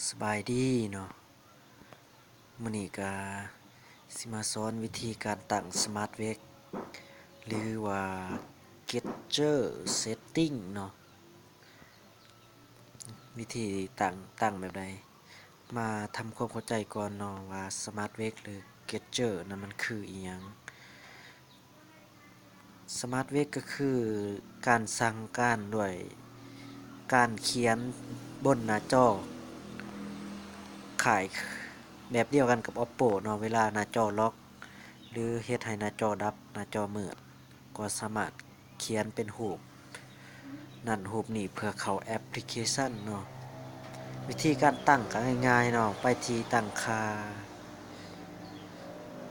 ສະບາຍດີເນາະ, ມື້ນີ້ກະຊິມາສອນວິທີການຕັ້ງ Smart Wake ຫຼືວ່າ Gesture Setting ເນາະ. ວິທີຕັ້ງ, ຕັ້ງແບບໃດ? ມາທຳຄວາມເຂົ້າໃຈກ່ອນເນາະວ່າ Smart Wake ຫຼື Gesture ນັ້ນມັນຄືອີ່ຫຍັງ? Smart Wake ກໍຄືການສັ່ງການດ້ວຍການຂຽນບົນໜ້າຈໍ, ຄ້າຍແບບດຽວກັນກັບ Oppo ເນາະ, ເວລາໜ້າຈໍລັອກ ຫຼືເຮັດໃຫ້ໜ້າຈໍດັບ, ໜ້າຈໍມືດ, ກໍສາມາດຂຽນເປັນຮູບນັ້ນຮູບນີ້ເພື່ອເຂົ້າແອັບພລິເຄຊັນເນາະ. ວິທີການຕັ້ງກໍງ່າຍໆເນາະ, ໄປທີ່ຕັ້ງຄ່າ.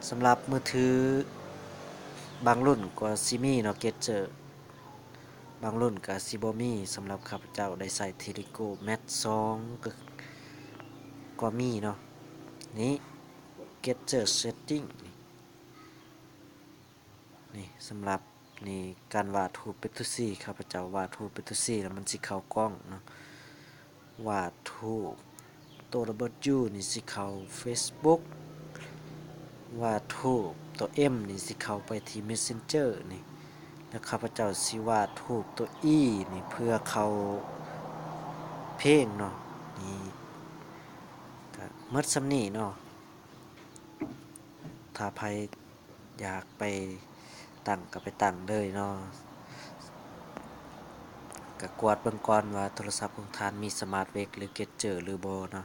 ສຳລັບມືຖືບາງລຸ້ນກໍຊິມີເນາະ Gesture, ບາງລຸ້ນກໍຊິບໍ່ມີ. ສຳລັບຂ້າພະເຈົ້າໄດ້ໃຊ້ Teleco Max ສອງ ກໍ ກໍມີເນາະ. ນີ້ Gesture Setting ນີ້ ນີ້ສຳລັບ ນີ້ການວາດຮູບເປັບຊີ, ຂ້າພະເຈົ້າວາດຮູບເປັບຊີແລ້ວມັນຊິເຂົ້າກ້ອງເນາະ. ວາດຮູບໂຕລະເບີດ U ນີ້ຊິເຂົ້າ Facebook, ວາດຮູບໂຕ M ນີ້ຊິເຂົ້າໄປທີ່ Messenger ນີ້, ແລ້ວຂ້າພະເຈົ້າຊິວາດຮູບໂຕ E ນີ້ເພື່ອເຂົ້າເພງເນາະ. ນີ້ກະໝົດສ່ຳນີ້ເນາະ. ຖ້າໃຜ ຢາກໄປຕັ້ງກໍໄປຕັ້ງເລີຍເນາະ. ກໍກວດເບິ່ງກ່ອນວ່າໂທລະສັບຂອງທ່ານມີ Smart Wake ຫຼື Gesture ຫຼືບໍ່ເນາະ.